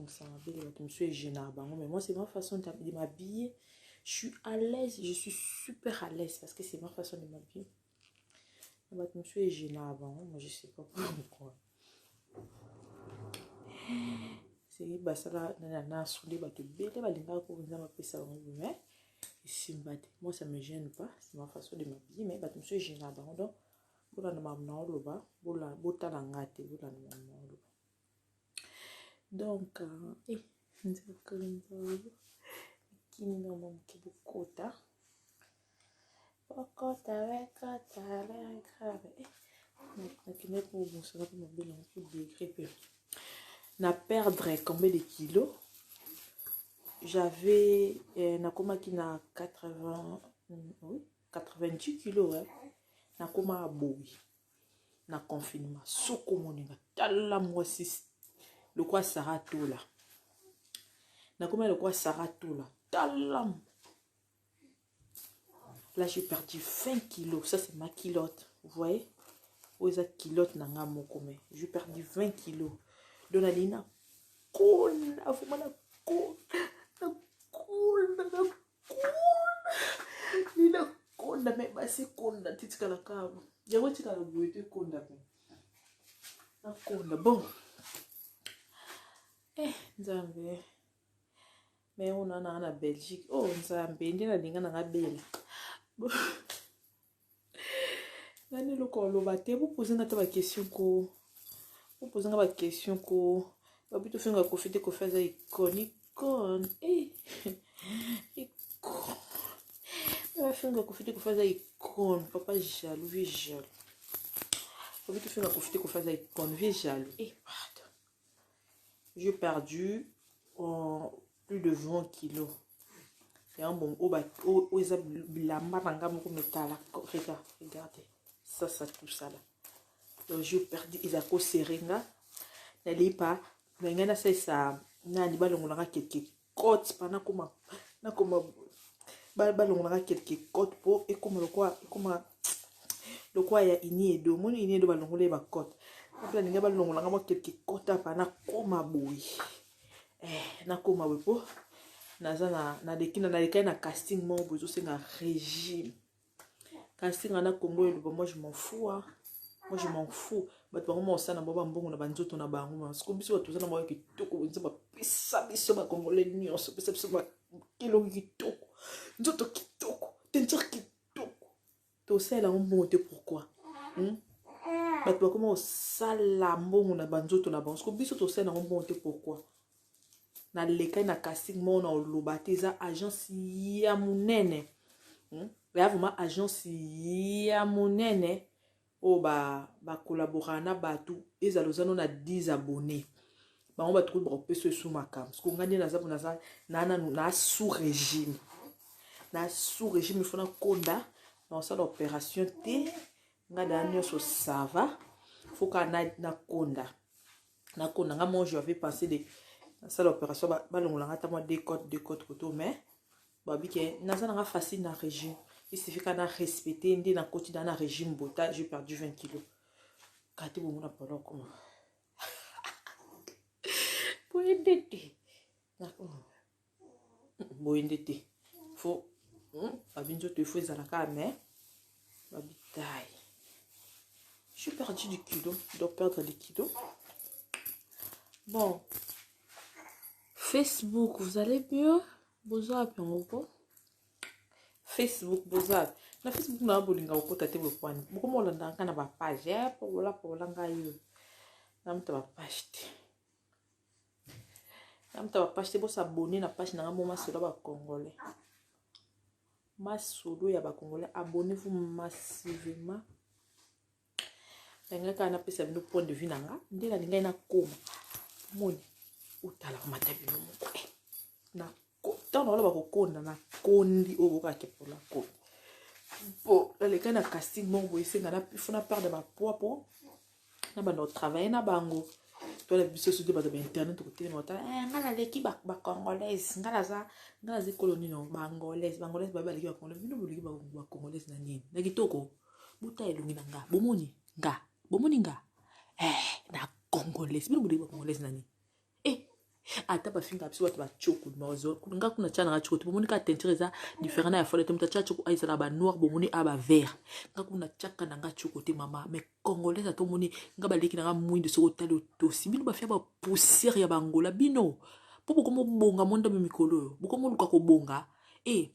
nabongisa mabele, bato mosusu egenaka bango, mais moi, c'est ma façon de m'habiller. Je suis à l'aise, je suis super à l'aise parce que c'est ma façon de m'habiller. Bato mosusu egenaka bango, moi je sais pas pourquoi. Seki basala na sonde, bato ebele balingaka ko Nzambe apesa bango, mais esimba te. Moi, ça me gêne pas, c'est ma façon de m'habiller, mais bato mosusu egenaka bango. Donc bolanda makambo na oloba, botala nga te, bolanda makambo na oloba. Donc nzakalimba kini na moke, bokota, bokota, bekota grave. Nakende mpo bobongisa mpe mabele yango mpo degré mpe na perdre combien de kilos. J'avais nakomaki na 80, oui, 90 kilos, ouais. Nakoma boye na confinement. Soki omoninga, tala mwasi lokwa Sara Tola, nakoma lokwa Sara Tola. Tala, là j'ai perdu 20 kilos. Ça, c'est ma culotte, vous voyez, oyo eza culotte na nga moko, mais j'ai perdu 20 kilos. Donc nalingi nakonda vraiment, nakonda, nakonda, nakonda, nakonda, mais basi ekonda te, etikala kaka yango, etikala boye te, ekonda mpe nakonda. Bon, Nzambe, mais oyo nanga na Belgique. Oh Nzambe, nde nalinga nanga bela nani. Eloko oloba te, bopose nga te baquestion ko, bopose nga baquestion ko. Babi tofinga Kofi te, Kofi aza icône, icône, icône. Bafinga Kofi te, Kofi aza icône. Papa jaloux, vieux jaloux. Babi tofinga Kofi te, Kofi aza icône, vieux jaloux. Pardon, j'ai perdu plus de 20 kilos. Yango bon, oyo eza bilamba na nga moko. Metala, regarde, regardez ça, ça, tout ça là. Donc j'ai perdu, eza koserrer nga. Nalipa na ngai, nasalisa nani, balongolanga quelques côtes pa nakoma, nakoma, balongolanga quelques côtes mpo ekoma lokwa, ekoma lokwa ya Ini Edo. Omoni Ini Edo, balongola ye bacote. Mpe nalingi balongolanga mwa quelques côtes apa, nakoma boye, nakoma boye mpo naza naleki, nalekai na casting moko boye, ezosenga régime. Casting ana Congo eloba, moi je m'en fous, hein. Moi je m'en fous. Bato bango ma osala na bango bambongo na banzoto na bango. Parce biso bato toza na bango kitoko, nzambe bapesa biso, bacongolais nyonso, pesa biso kelongi kitoko, nzoto kitoko, teinture kitoko, tosala yango mbongo te. Pourquoi, Bato bakoma kosala mbongo na banzoto na bango, parce biso tosala yango mbongo te. Pourquoi? Nalekai na casting moko na oloba te, eza agence ya monene, Eya vraiment agence ya monene oyo bacollaboraka na bato. Ezala oza no na 10 abonné, bango bato kutu bakopesa esu makambo. Parce ngai nde naza mpo naza nanu na sous régime, na sous régime. Il faut nakonda, na kosala opération te. Ngai daya nyonso, ça va, faut kaka nakonda, nakonda. Nga mo j'avais pensé de nasala opération, balongolanga ata mwa deux côtes, deux côtes koto, mais babi ke naza nanga facile na régime. Il suffit kaka na respecter nde nakoti da na régime bota. J'ai perdu 20 kilos kate bongo na polo okoma boye nde te, boye nde te. Faut babi nzoto ifo ezala kaka, mais babi taille. J'ai perdu du kilo, dois perdre des kilos. Bon, Facebook, vous allez bien? Boza wapi yango po Facebook? Boza wapi na Facebook? Na bolinga kokota te, bokwani bokoma olandaka ngai na bapage. Pobola pobola ngai oyo namuta bapage te, namuta bapage te. Bos'abonner na page na ngai mo, Masolo ya Bacongolais, Masolo ya Bacongolais. Abonnez-vous massivement. Nangai kaka napesa bino point de vue na nga nde nalingai nakoma moni otalaka mata bino moko. Na ntango naoloba kokonda, nakondi oyo bokaka mpola kondi po nalekai na casting moko boye, esenga faut na perdre bapoids mpo na banda kotravailler na bango. Tola biso soki bato ba internet kotelema otala, nga naleki bacongolaise, nga naza ekolo nini, baangolaise, baangolaise babe baleki bacongolaise. Bino boleki bacongolaise na nini? Na kitoko? Bota elongi na nga, bomoni nga, bomoni nga, na congolaise. Bino boleki bacongolaise na nini? Ata bafingaka biso bato bacoko, nga kuna tya nanga coko te. Bomoni kaka teinture eza différent na ya fole te. Moto atya coko ezala banoir, bomoni a bavert. Nga kuna tyaka nanga coko te, mama. Mais congolaise, ata omoni nga baleki nanga mwindu, soki otali otosi bino bafia bapoussière ya bangola bino, mpo bokomobonga mwa ndambo mikolo oyo bokomoluka kobonga. E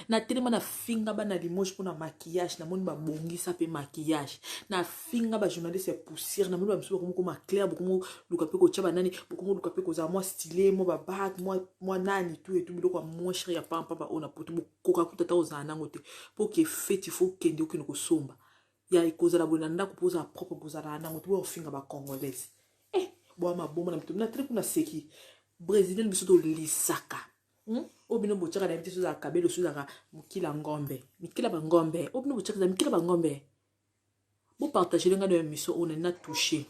natelema, nafinga bana Limoges mpona maquillage, namoni babongisa mpe maquillage. Nafinga bajournaliste ya poussière, namoni bamisu bakomi koma clair, bokomoluka mpe kotya banani, bokomoluka mpe kozala mwa style, mwa babag, mwa nani, tu etu biloko ya moins cher ya pampamba oyo na poto bokoka kuta ata kozala nango te. Mpo ke feti fo okende, okende kosomba ya kozala boye na ndako mpo ozala propre, bozala nango te. Boya bacongolaise, eh, boya maboma na mito. Na tele kuna seki brésilienne, biso tolisaka. Oyo bino botiaka, nayebi te so ozalaka kabelo, so ozalaka mokila ngombe, mikila bangombe. Oyo bino botiaka eza mikila bangombe. Bopartage ngai na émission oyo nani na touche.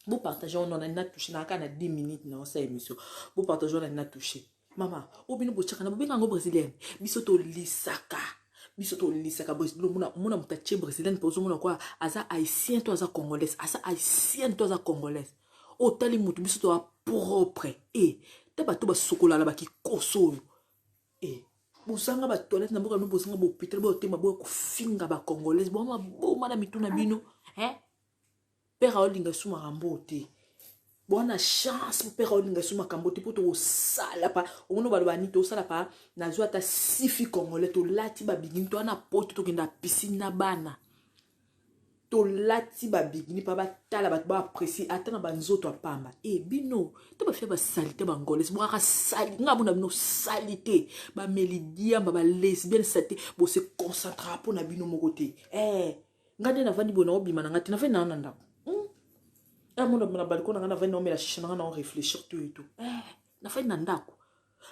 Bopartage oyo nani na touche na kaka na 10 minutes na osala émission. Bopartage oyo nani na touche, mama. Oyo bino botiaka na bobenga yango brésilienne, biso tolisaka, biso tolisaka. Omona moto atie brésilienne mpe ozomona kwa aza haïtien to aza congolaise, aza haïtienne to aza congolaise. Otali motu, biso toza propre. E ta bato basokolala bakikoso oyo e bozanga batoilette na mboka bino, bozanga bahôpital, boyotema, boya kofinga bacongolaise. Boya maboma na mitu na bino. Père aolinga esu makambo te, bwana chance. Père aolinga esu makambo te, mpo tokosala pa omoni baloba nini, tosala pa nazwi ata sifi congolais, tolati babikini, toya na poto, tokenda piscine na bana, tolati babikini mpa batala bato, baapprécie ata na banzoto ya pamba. E bino to bafia basali te, bangolais bokaka sali nga mona bino sali te, bameli diamba, balesbienne sali te, bose concentraka mpo na bino moko te. Eh, nga nde navandi boye, naobima na nga te, navandi nanga na ndako, amona na balcon na nga, navandi, naomela shisha na nga, nao réfléchir tout et tout. Eh, nafandi na ndako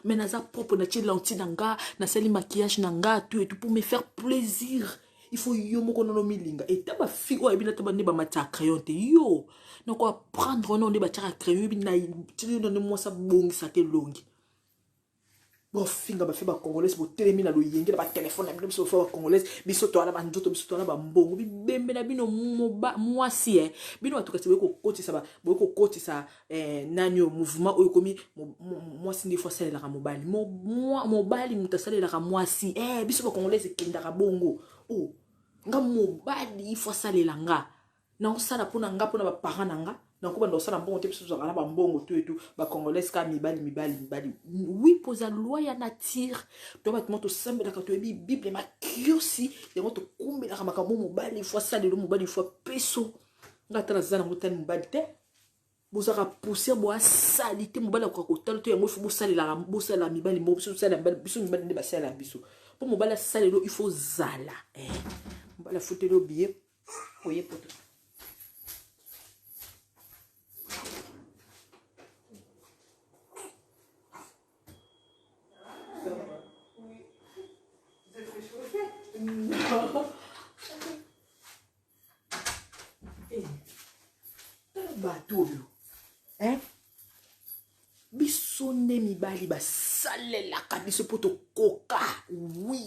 mais naza propre, natie lentille na nga, nasali maquillage na nga, tout et tout, pour me faire plaisir. Il faut yo moko nono milinga. Eta bafille oyo ayebi nata bande bamatiaka crayon te, yo nako apprendre wana nde batiaka crayon. Yebi na nde mwasi abongisaka elongi. Bofinga bafe bacongolaise, botelemi na loyenge na batelefone na bino. Biso bafe bacongolaise, biso towana banzoto, biso towana bambongo, bibembe na bino. Mwasi e bino bato kasi boye kokotisa nani oyo mouvement oyo ekomi mwasi nde fo asalelaka mobali, mobali moto asalelaka mwasi. Biso bacongolaise ekendaka bongo. O nga mobali fo asalela nga, naosala mpona nga, mpona baparent na nga, nakobanda kosala mbongo te. Biso tozalaka na bambongo to etu bacongolaise kaka mibali, mibali, mibali. Oui, mpo eza loi ya nature. To bato mo tosambelaka, toyebi Bible makiosi yango, tokumbelaka makambo. Mobali fo asalelo, mobali fo apeso. Nga ata naza nango, tani mobali te. Bozalaka poussière, boasali te, mobali akoka kotala to yango. Ifo bosalelaka, bosalela mibali moko. Biso tosalela mibali, biso mibali nde basalela biso. Mpo mobali asalelo, il faut zala mobali afuteli yo billet, oye poto. Oui. Vous êtes réchauffé? Non. Eh, tala bato oyo, eh? Biso nde mibali basalelaka biso mpo tokoka. Oui,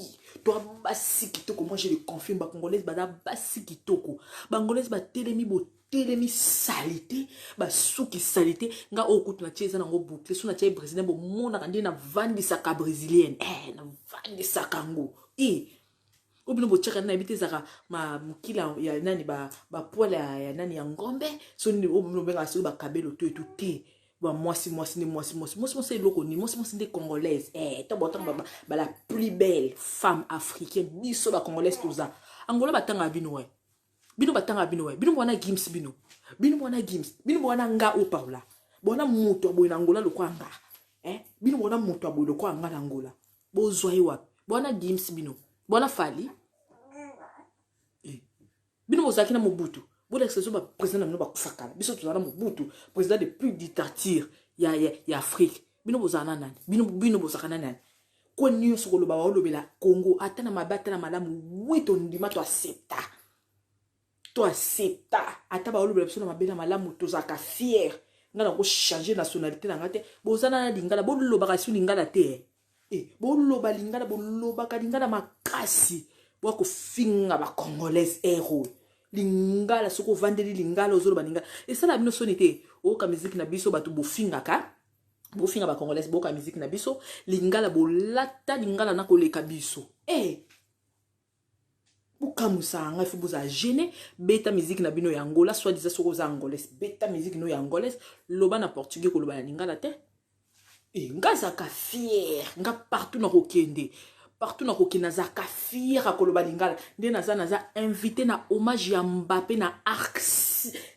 toa basi kitoko. Moi, je le confirme, bacongolaise baza basi kitoko. Bangolaise batelemi, botelemi sali te, basuki sali te. Nga oyo kutu natie eza nango boucle, so natie brésilien, bomonaka nde navandisaka brésilienne. Eh, navandisaka yango. E oyo bino botiaka, nayebi te, ezalaka mokila ya nani, bapoils ya nani, ya ngombe, so nini, oyo bino bobengaka soki bakabelo to etu te. Bamwasi, mwasi nde mwasi, mwasi, mwasi, mwasi eloko nini? Mwasi, mwasi nde congolaise. Eh, ntango botanga ba la plus belle femme africaine, biso bacongolaise toza. Angola batangaka bino we, bino batangaka bino we, bino bwana Gims, bino, bino bwana Gims, bino bwana nga oyo Paula, bwana moto aboye na Angola lokwa nga. Eh, bino bwana moto aboye lokwa nga na Angola, bozwa ye wapi? Bwana Gims, bino bwana Fally. Eh, bino bozalaki na Mobutu, bolakisa biso baprésident na bino bakufa kala. Biso tozala na Mobutu, président de plus dictature ya Afrique. Bino bozala na nani? Bino, bino bozalaka na nani? Ko nyonso koloba, baolobela Congo ata na mabe, ata na malamu. Wi, tondima, toaccepta, toaccepta. Ata baolobela biso na mabe, na malamu, tozalaka fier. Ngai nakochange nationalité na ngai te. Boza na lingala, bolobaka su lingala te. E boloba lingala, bolobaka lingala makasi. Boya kofinga bacongolaise ero lingala. Soki ovandeli lingala, ozoloba lingala, esala bino soni te. Oyoka miziki na biso, bato bofingaka. Bofinga bacongolais, boyoka miziki na biso lingala, bolata lingala na koleka biso. Eh, bokamwisaka ngai, fo bozala gêné. Beta miziki na bino ya Angola, soit disant soki oza Angolais, beta miziki no ya Angolais, loba na portugais, koloba na lingala te. E, nga azalaka fier, nga partout nakokende, partout nakokende, nazalaka fier akoloba lingala. Nde naza invité na hommage ya Mbappe na Arc.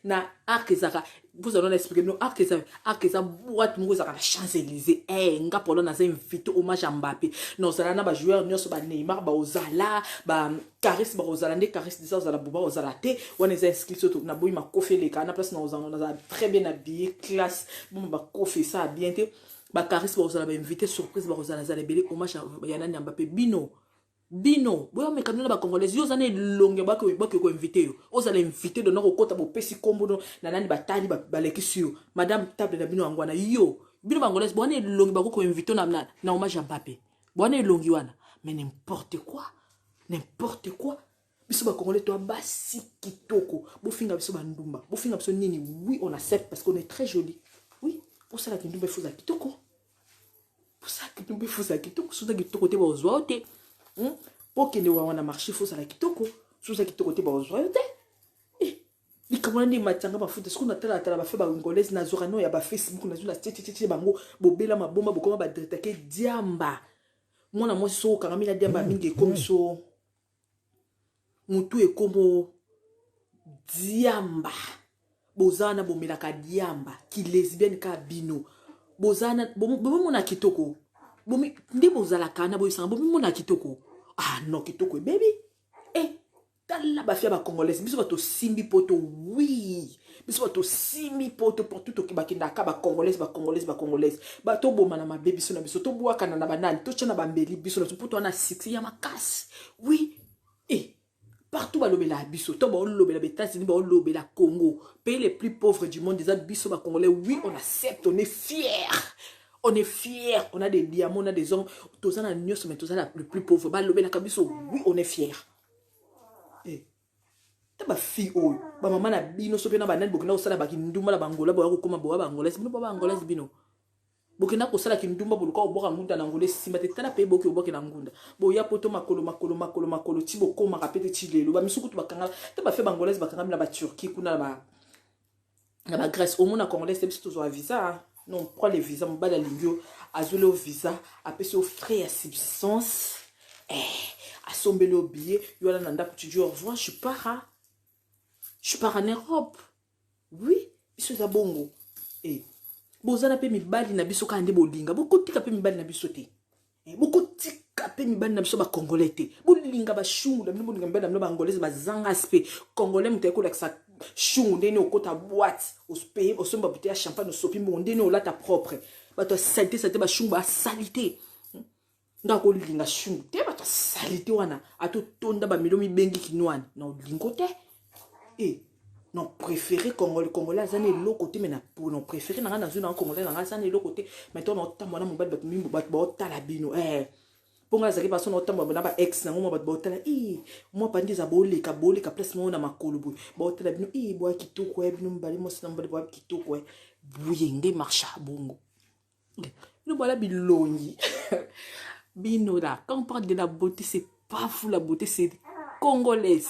Na Arc ezalaka, bozala na expliquer bino Arc eza. Arc eza boîte moko ezalaka na Champs Élysées. Eh, nga polo naza invité hommage ya Mbappe, nazala na bajoueur nyonso, baneymar baozala, bacaris bakozala. Nde caris disa ozala boba ozala te, wana eza inscrit. So naboyi makofi eleka na place naozala, nazala très bien habillé, classe. Boma bakofi esala bien te. Bacaris bakozala, bainvité surprise bakozala, zala ebele. Hommage ya nani? Ya Mbappe. Bino boyomeka bino na bacongolais. Yo oza na elongi, bakoki koinvite yo, ozala invité dona kokota, bopesi nkombo no na nani, batali, balekisi yo. Madame, table na bino yango wana. Yo, bino bangolais, bowana elongi bakoki koinvite na hommage ya Mbappe, bowana elongi wana. Mais n'importe quoi, n'importe quoi. Biso bacongolais toa basi kitoko. Bofinga biso bandumba, bofinga biso nini, oui, on accepte parce qu'on est très joli. Oui, osalaka ndumba, efozala kitoko. Osalaka ndumba, efozala kitoko. Soza kitoko te, bazwa yo te. Po okende wawa na marché, fozala kitoko. Soza kitoko te, bazwa yo te. Likambo wana nde matianga mafuta. Soki natalatala bafe bangolaise, nazwaka no ya bafacebook, nazwi na tietietie bango, bobela mabomba, bokoma badretake diamba. Mwana mwasi, soki okangami na diamba mingi, ekomi so motu, ekomo diamba. Boza wana, bomelaka diamba kilesbienne kaka bino. Boza wana, bomomona kitoko nde bozalaka na boyesanga, bomimona kitoko. Ah non, kitoko ebebi. E, tala bafia bacongolaise. Biso bato osimbi poto, oui, biso bato osimbi poto. Partout bakendaka, bacongolaise, bacongolaise, bacongolaise, toboma na mabe biso na biso, tobwakana na banani, totya na bambeli biso na biso, poto wana succès ya makasi. Oui, e, partout balobela biso, to baolobela baÉtats-Unis, baolobela Congo, pays les plus pauvres du monde eza biso bacongolais. Oui, on accepte, on est fier, on est fier. On a des diamants, on a des hommes, toza na nyonso, mais toza le plus pauvre, balobelaka biso. Oui, on est fier. Eh, ta bafille oyo, bamama na bino so mpe na banani, bokenda kosala bakindumba na bangola, boya kokóma boya bangolais. Bino ba bangolais, bino bokenda kosala kindumba, boluka kobwaka ngunda na Ngola, esimba te. Tala mpe boki obwakela ngunda, boya poto makolo, makolo, makolo, makolo, ti bokomaka pe te. Ti lelo bamisu kutu bakanga te. Bafe bangolaise bakangami na baturquie kuna, na bagrèce. Omona congolaise te. Biso tozwa visa, non, prend le visa. Mobali alingi yo, azweli yo visa, apesi yo frais ya subsistance, eh, asombeli yo billet, yo wana na ndako, tu dis au revoir, je pars, je pars en Europe. Oui, biso eza bongo. Eh, bozala mpe mibali na biso kaka nde bolinga, bokotika mpe mibali na biso te. Eh, bokotika mpe mibali na biso bacongolais te. Bolinga bashungu na bino, bolinga mibali na bino bangolais bazanga aspect congolais. Moto aye kolakisa shungu ndeni okota boîte, ospaye, osomba bouteille ya champagne, osopi mbongo, ndeni olata propre. Bato ya saleté, saleté, bashungu basali te. Nga kolinga shungu te, bato ya saleté wana, atotonda bamilo mibengi kinwani na olingo te. E, non, préféré congolais. Congolais aza na eloko te, mais na non, préféré na ngai, nazwi na congolais na ngai, aza na eloko te, mais to na otambola na mobali, bato mimbo, bato baotala bino. Eh, mpo ngai azalaki baso na otambola na ba ex nango, mwa bato baotala i mwa pandi eza, boleka, boleka place moko na makolo boye, baotala bino i boya kitoko. E, bino mibale, mwasi na mobali, boya kitoko. E, boye nde marche bongo. Bino boala bilongi bino là. Quand on parle de la beauté, c'est pas fou. La beauté, c'est congolaise.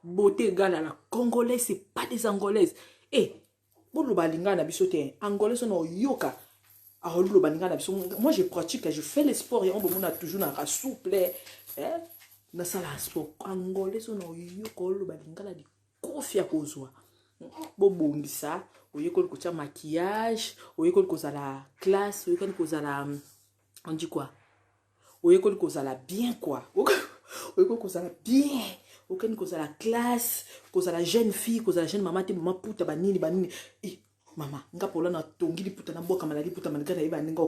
Beauté égale à la congolaise, c'est pas des Angolaises. E, boloba lingala na biso te. Angolaise oyo oyoka aoloba lingala na biso. Moi, je pratique, je fais le sport, yango bomona toujours na souple, eh? Nasala sport. Angolaise oyo oyoka oloba lingala, likofi ya kozwa. Bobongisa, oyekoli kotia maquillage, oyekoli kozala classe, oyekoli kozala, on dit quoi, oyekoli kozala bien quoi, oyekoli kozala bien, okeni kozala classe, kozala jeune fille, kozala jeune mama te, mama puta banini banini. Eh, mama nga pola natongi liputa, nabwakama na liputa, malgré nayeba ndenge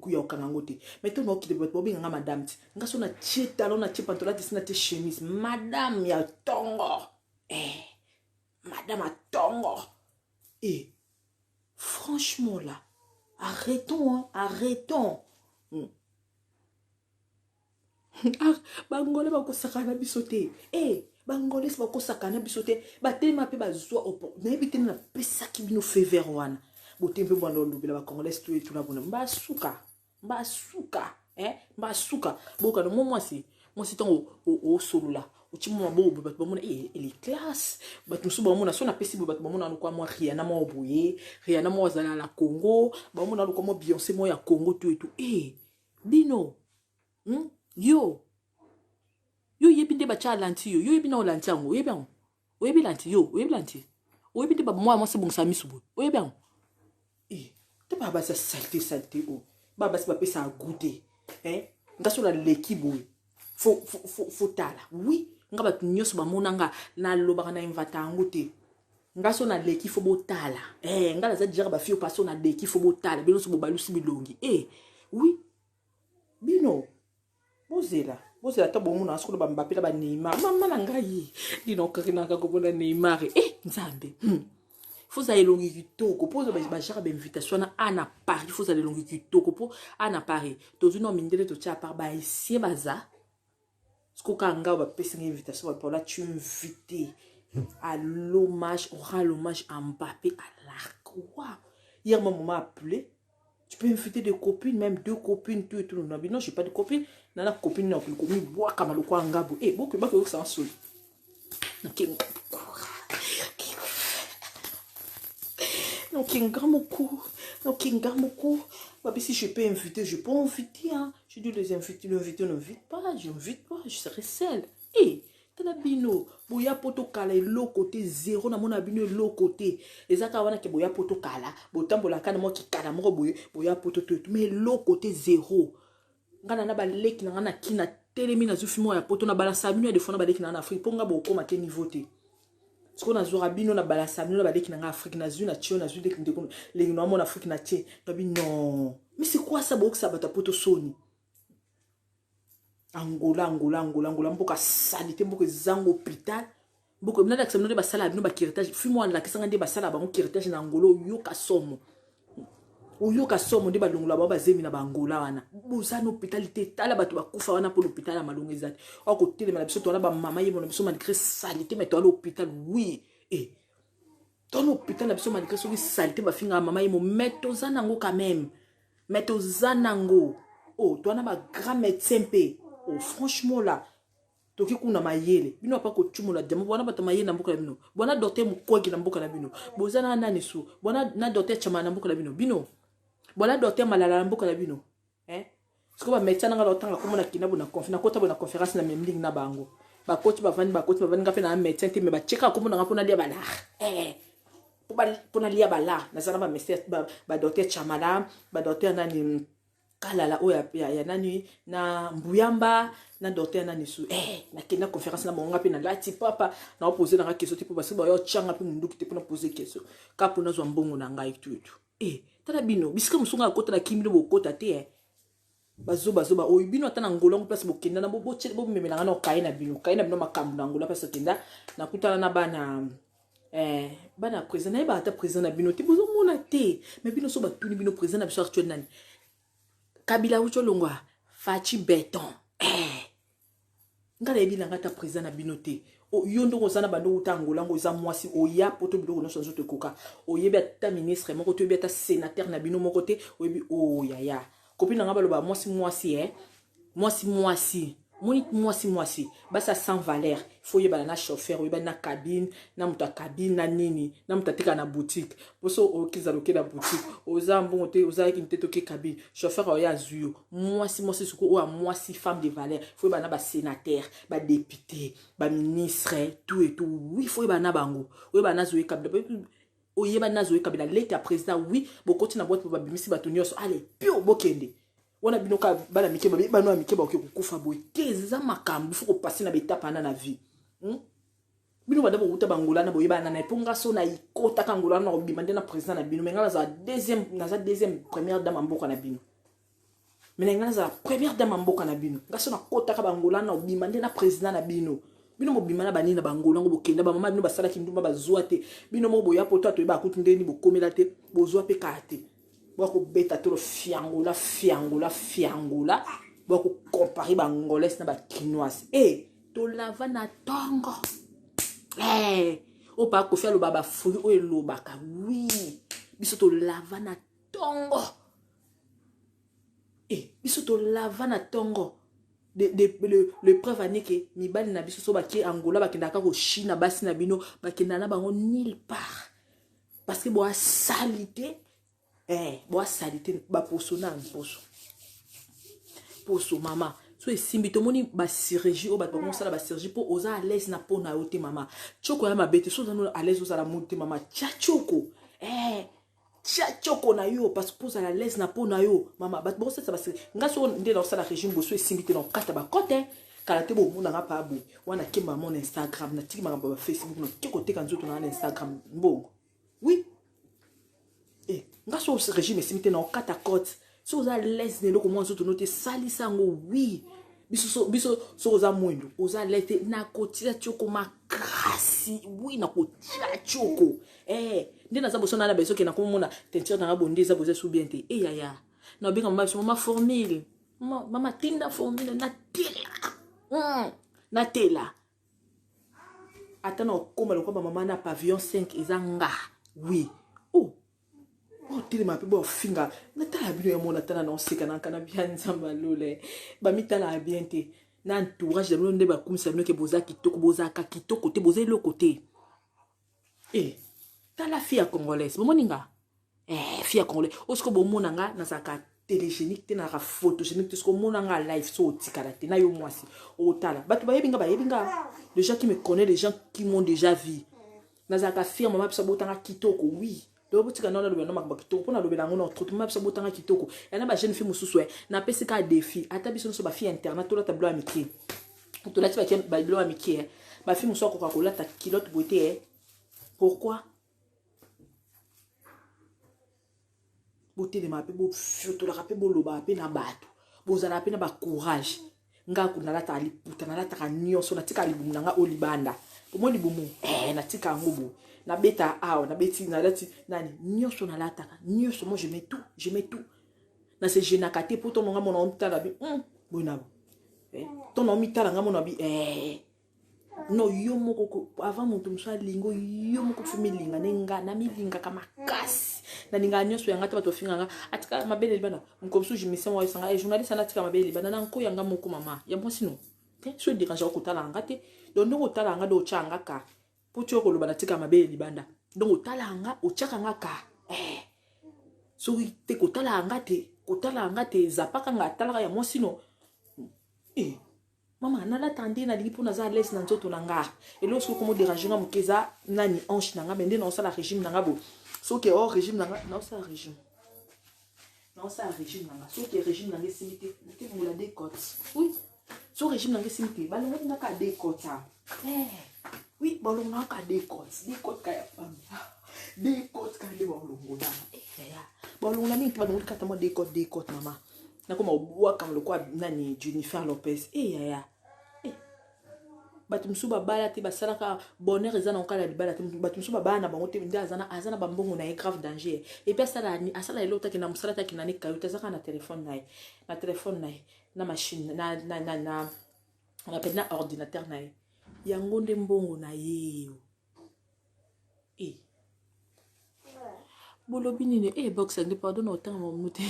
ya okanga yango te, mais to naokende, bato babenganga madame ti. Nga so natie talon, natie pantola te, si natie chemise, madame ya ntongo. Eh, madame atongo. Et franchement là, arrêtons, hein, arrêtons. Ah, bangolais bakosaka na biso te. E, bangolais bakosaka na biso te. Batelema mpe bazwa, nayebi te, napesaki bino faveur wana. Bote mpe bwana olobela bacongolais to etuna bona mbasuka mbasuka eh? Mbasuka bokana mwa mwasi mwasi ntango osolola otie mwa maboko boye, bato bamona eh, ele classe. Bato mosusu bamona so napesi boye, bato bamona lokwa mwa Rihanna mwa boye, Rihanna mwa azala na Congo, bamona lokwa mwa Beyoncé mwa ya Congo to etu eh, bino Yo yo oyebi nde batya lanti, yo yo oyebi na olanti yango, oyebi yango, oyebi lanti, yo oyebi lanti, oyebi nde mwana mwasi ebongisa miso boye, oyebi yango eh, te. Baa basi ya saleté, saleté oyo baa basi bapesaka goût te eh? Nga so naleki boye, faut tala. Oui, nga bato nyonso bamona nga, nalobaka na invata yango te. Nga so naleki, faut botala eh, nga naza déjà bafille pa so naleki, faut botala. Bino nyonso bobalusi bilongi eh, oui, bino bozela, bozela ata bomona sikoyo baMbappé na baNeymar. Mama na ngai, ndino okarinaka komona Neymar e Nzambe. Faut zala elongi kitoko mpo bajara bainvitation wana a na Paris. Faut zala elongi kitoko mpo a na Paris tozwi na mindele totia part bahaïtien baza sikoka. Nga bapesi nga invitation, bapaola, tu invité à l'hommage, on rend l'hommage à Mbappé à l'Arc. Wow, hier ma maman a appelé: tu peux inviter des copines, même deux copines, tout et tout. Non, non, j'ai pas de copines. Nana copine na komi bwaka maloko ngabo. Eh, beaucoup ba ko ça soli. Nokinga moko, nokinga moko. Babi, si je peux inviter, je peux inviter, hein. Je dis les inviter, l'inviter n'invite pas, je n'invite pas, je serai seule. Eh, tala bino boya po tokala eloko te, zéro. Namona bino eloko te, eza kaka wana ke boya po tokala, botambolaka na mwa kikala moko boye, boya po to mais eloko te, zéro. Nga na baleki na nga na kina telemi, nazwi fi moko ya poto na balansa bino ya defo na baleki na nga na Afrique, mpo nga bokóma te niveau te. Sikoyo nazwaka bino na balansa bino na baleki na nga Afrique, nazwi na tie, nazwi ndeko lengi na amona Afrique na tie ngabi. Non, mais c'est quoi ça? Boyokisa bato ya poto soni. Angola, Angola, Angola, Angola, mboka sali te, mboka ezanga hôpital, mboka nalakisa bino nde basala bino bacurettage. Fi mwana alakisanga nde basala bango curettage na Angola. Oyoka somo, oyoka somo nde balongola bango bazemi na bangola wana. Boza na hôpital te, tala bato bakufa wana mpo l'hôpital ya malongo eza te. Oyo kotelema na biso, towana bamama yemo na biso, malgré sali te, mais towana hôpital. Oui, e towana hôpital na biso malgré soki sali te, bafingaka mama yemo, mais toza nango quand même, mais toza nango. Oh, towana bagrand médecin mpe. Oh, franchement là, toki kuna mayele bino apa kocumola diamant. Bwana bato mayele na mboka na bino, bwana docteur Mukwege na mboka na bino, boza na nani su, bwana na docteur Chama na mboka na bino, bino bwana docteur Malala na mboka na bino, eh? Sikoyo bamédecin nanga naotanga komona kina bo nakota bo na conférence na memling na bango, bakoti bavandi, bakoti bavandi. Nga mpe na médecin te, mais batiekaka komona nga mpona lia balar eh. Mpona lia balar, naza na badocteur Chamala, badocteur nani, Kalala oyo ya, ya nani na Mbuyamba, na docteur nani su eh, nakende na conférence na bango. Nga mpe nalati papa, naopose nanga question te, mpo basi bayo tyanga mpe munduki te mpona pose question, ka mpo nazwa mbongo na ngai tutu eh, tala bino bisika mosusu nga akota na kimi, bino bokota te eh. Bazobazoba oyo bino, ata na Ngola ngo place bokenda na bomemelanga na okaye na bino, kaye na bino makambo na Ngola place okenda, nakutana na bana eh, bana président. Nayebaka ata président na bino te, bozomona te. Mais bino so batuni bino président na biso actuel nani? Kabila wuti olongwa, Fatshi Béton eh. Nga nayebi nanga ata président na bino te. Yo ndenge oza na bando uta Angola ngo, eza mwasi oya poto, biloko nyonso nzoto ekoka, oyebi ata ministre moko te, oyebi ata sénateur na bino moko te, oyebi oyo oh, yaya kopi na nga baloba mwasi mwasi eh? Mwasi mwasi moni, mwasi mwasi basi sans valeur. Faut oyebana na chauffeur, oyebani na cabine, na moto ya cabine, na nini, na moto atekaka na boutique. Poso okezala oke na boutique, oza mbongo te, ozalaki te, toke cabine, chauffeur oyo azwi yo. Mwasi mwasi sikoyo oyo ya mwasi, femme de valeur, faut oyebana na basénateur, badéputé, baministre, tout et tout. Oui, faut oyebana na bango, oyebana na Zoe Kabila, oyebani na Zoe Kabila, leki ya président. Oui, bokoti na boîte, babimisi bato nyonso, ale pio bokende wana. Bino kaka bana mike, bana ya mike bakoki kokufa boye te. Eza makambo faut kopasser na baétape wana na vie. Bino banda bokuta bangola na boyebana na mpo nga so na ikotaka Ngola na kobima nde na président na bino. Mais nga nazala deuxième, naza deuxième première dame ya mboka na bino. Mais na nga nazala première dame ya mboka na bino. Nga so nakotaka bangola na kobima nde na président na bino. Bino bobima na banini na bangola ngo, bokenda bamama bino basalaki ndumba, bazwa te. Bino moko boya poto, atoyeba kutu ndeni bokomela te, bozwa mpe kaka te. Bakobeta tolo fiangola, fiangola, fiangola, bakocomparer baangolais na bakinoise e tolava na ntongo eh, oyo pa Kofi aloba bafruit oyo elobaka. Oui, Biso tolava na tongo. Eh, biso tolava na tongo. De, de, le, le preuve ane ke mibali na biso so bake Angola bakendaka koshina basi na bino bakendaka na bango nulle part parce que boa salite eh, boa salite baposo na mposo poso mama so esimbi tomoni bachirurgie oyo bato bakosala bachirurgie mpo oza à l'aise na mpo na yo te mama tioko ya mabe te so oza no à l'aise ozala modu te mama tia tioko eh, tia tioko na yo parce que ozala à l'aise na mpo na yo mama. Bato bakosalisa bachirurgie. Nga soko nde naosala régime boso esimbi te, na okata bakote kala te. Bomonanga pa boye wana, kemba mo na Instagram, natiki makambo ya baFacebook, nake koteka nzoto na nga na Instagram mbongo. Oui, eh, nga so régime esimbi te, na okata cote. So oza l'aise na eloko mwa nzoto no te, salisa yango. Oui, biso biso soki oza mwindu, oza l'aise te, nakotia tioko makasi. Oui, nakotia tioko eh, nde naza boso nana besoke nakomomona teinture nanga bonde eza boza su bien te. E yaya, nabenga mama biso, mama formule, mama tinda formule, natela natela ata na okóma lokwa bamama na pavillon 5 eza nga. Oui, oh, otelema mpe bofinga, natala bino ya mona tala na oseka na nkana bia Nzambe alole bamitalaka bien te na entourage na bino nde bakumisa bino ke boza kitoko. Bozalaka kitoko te, boza eloko te. E tala fille ya congolaise, bomoni nga eh, fille ya congolaise oyo siko bomona nga nazalaka télégénique te, nazalaka photogénique te. Siko omona nga live, so otikala te na yo mwasi otala. Bato bayebi nga, bayebi nga, les gens qui me connaissent, les gens qui m'ont déjà vu, nazalaka fier. Mama biso abotanga kitoko. Oui, donc botika nano nalobela no makambo ya kitoko mpo nalobela yango na trop. Mama biso abotanga kitoko. Ya na bajeune fille mosusu e napesi kaka défi, ata biso nyonso bafille internat tolata bilo ya mike, tolati babilo ya mike. Bafille mosusu akoka kolata culotte boye te. Pourquoi botelema mpe bofiotolaka mpe bolobaka mpe na bato, bozalaka mpe na bacourage? Nga nalataka liputa, nalataka nyonso, natika libumu na nga oyo libanda. Omoi libumu eh, natika yango boye, nabeta awa, nabeti, nalati nani nyonso, nalataka nyonso. Moi, je mets tout, je mets tout, nase genaka te mpo ntongo nga mona omitala bi boye na ntongo omitala nga mona bi eh. No, yo moko avant moto mosusu alingo, yo moko fo milinga. Nde nga namilingaka makasi, nalingaka nyonso yanga te. Bato bafinganga atika mabele libanda. Moko mosusu jimisien moko ayesanga e journaliste ana atika mabele libanda na nko yanga moko. Mama ya mwasi no te, so edérange kotala yanga te. Donc ndenge otala yanga nde otya yanga ka mpo ti okoloba natika mabele libanda. Donc otala yanga, otyaka nga ka eh. Soki te kotala yanga te, kotala yanga te, zapaka nga atalaka ya mwasi no eh. Mama, nalata nde nalingi mpo naza à l'aise na nzoto na nga. Eloko soki komo dérange nga moke eza nani, hanche na nga. Me nde naosala régime na nga bo soki o régime na nga, naosala régime, naosala régime na nga. Soki régime na nga esimbi te, nakelongola deux côtes. Oui, so régime na nga esimbi te, balongoli nga kaka deux côtes. Ah eh, oui, balongolaka kaka deux côtes, deux côtes kaka ya pamba, deux côtes kaka nde balongola. Eh, balongola mingi te, balongoli kaka mwa deux côtes, deux côtes. Mama, nakoma obwakama lokola nani, Jennifer Lopez. E yaya eh. Bato mosusu babala te, basalaka bonheur eza na okala libala te. Bato mosusu babala na bango te, nde aza na bambongo na ye grave danger. Et puis asala eloko taki na mosala taki na nekayo te, azaka na telefone na ye, na telefone na ye, na machine na on appelle na ordinateur na ye. Yango nde mbongo na ye. E bolobi nini? E box nde pardon, na otanga makambo te.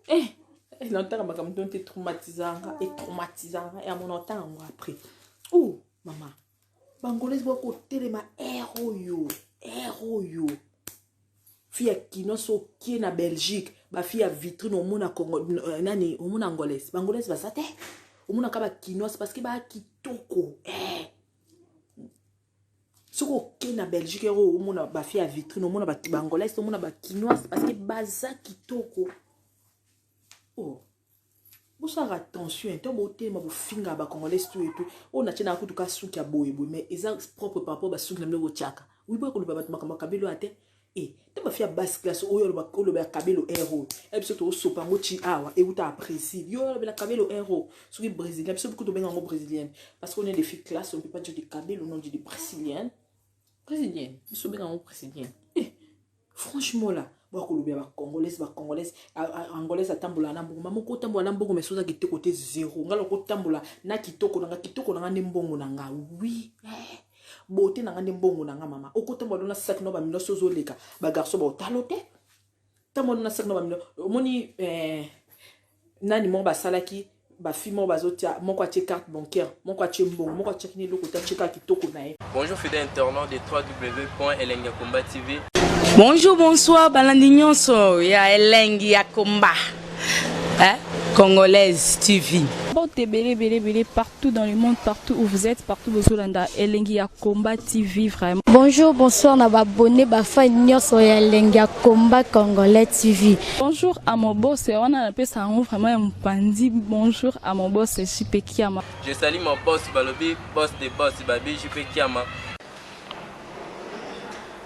E na otanga makambo te, traumatisanga, e traumatisanga ya mona otanga yango après. O mama bangolese bakotelema aire oyo, aire oyo fille ya kino. So okie na Belgique, bafille ya vitrine, omona Congo nani, omona angolaise, bangolaise baza te, omonaka bakinoise parce que baya kitoko eh. Soki oke na Belgique oyo, omona bafille ya vitrine, omona baangolaise, omona bakinoise parce que baza kitoko. Oh, bosalaka attention to botema bofinga bacongolais tout et tout. Oyo natie na kutu ka suki ya boye boye, mais eza propre par rapport basuki na bino botiaka. Oui, boya koloba bato makambo ya kabelo ya te. E te bafille ya basse classe oyo oloba ya kabelo air oyo ya biso tosopa yango ti awa euta ya Brésil. Yo olobela kabelo air oyo soki brésilien, biso kutu tobenga yango brésilienne parce qu'on est des filles classe, on peut pas dire de kabelo, non, dit de brésilienne, brésilienne, biso obenga yango brésilienne. Eh, franchement là, bakolobela bacongolaise, bacongolaise, angolaise atambola na mbongo. Mama, okotambola na mbongo, mais soza kitoko te, zéro. Nga lokotambola na kitoko na nga, kitoko na nga nde mbongo na nga. Oui eh. Beauté na nga nde mbongo na nga mama. Okotambola na sac na bamino soki ozoleka bagarçon baotalo te. Tambola na sac na bamino omoni eh, nani moko basalaki bafille moko bazotia, moko atie carte bancaire, moko atie mbongo, moko atiaki na eloko te, atie kaka kitoko na ye. Bonjour fidèle internaute de www.elengiyakomba TV. Bonjour, bonsoir, balandi nyonso ya Elengi ya Komba. Hein? Congolaise TV. Mbote ebele ebele ebele partout dans le monde, partout où vous êtes, partout bozolanda Elengi ya Combat TV vraiment. Bonjour, bonsoir na ba abonné ba fan nyonso ya Elengi ya Combat Congolais TV. Bonjour à mon boss, wana napesa yango vraiment ya mopandi. Bonjour à mon boss JP Kiama. Je salue mon boss Balobi, boss de boss Babi JP Kiama.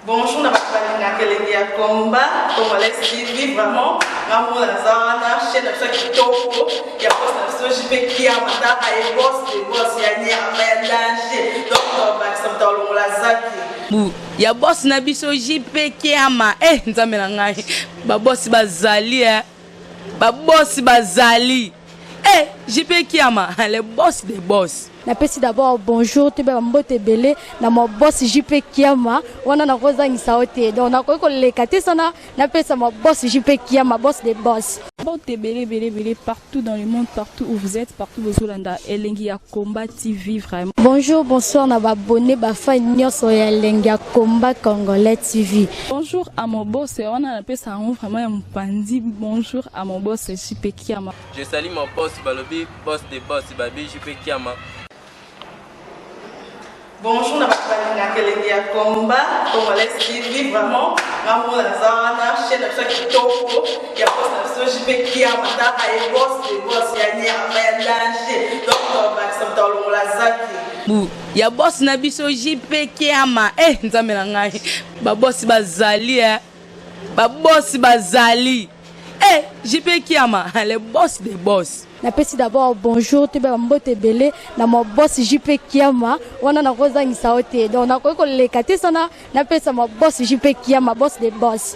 Bonjour na bato balingaka Elengi ya Combat Congolais TV, vraiment ngamona naza wana chaîne na biso ya kitoko ya boss na biso JP Kiama, taka ye boss de boss ya nyama ya danger, donc tobakisa moto alongola zaki Bu ya boss na biso JP Kiama. Eh nzambe na ngai, babosi bazali eh. Babosi bazali. Eh JP Kiama, le boss des boss. Napesi d'abord bonjour toyeba bambote ebele na ma boss JP Kiama, wana nakozangisa yo te, donc nakoki koleka te sana napesa ma boss JP Kiama, boss de boss. Mbote ebele ebele ebele partout dans le monde, partout où vous êtes, partout bozolanda Elengi ya Combat TV vraiment. Bonjour, bonsoir na ba abonné ba fan nyonso ya Elengi ya Combat Congolais TV. Bonjour à mon boss, wana napesa yango vraiment ya mopandi. Bonjour à mon boss JP Kiama. Je salue mon boss Balobi, boss de boss Babi JP Kiama. Bonjour na bato balingaka Elengi ya Combat Congolais TV, vraiment ngamona naza wana chaîne na biso ya kitoko ya boss na biso JP Kiama, taka ye boss de boss ya nyama ya danger, donc tobakisa moto alongola zaki Bu ya boss na biso JP Kiama. Eh nzambe na ngai, babosi bazali eh. Babosi bazali. Eh JP Kiama, le boss des boss. Napesi d'abord bonjour toyeba bambote ebele na ma boss JP Kiama, wana nakozangisa yo te, donc nakoki koleka te sana napesa ma boss JP Kiama, boss de boss.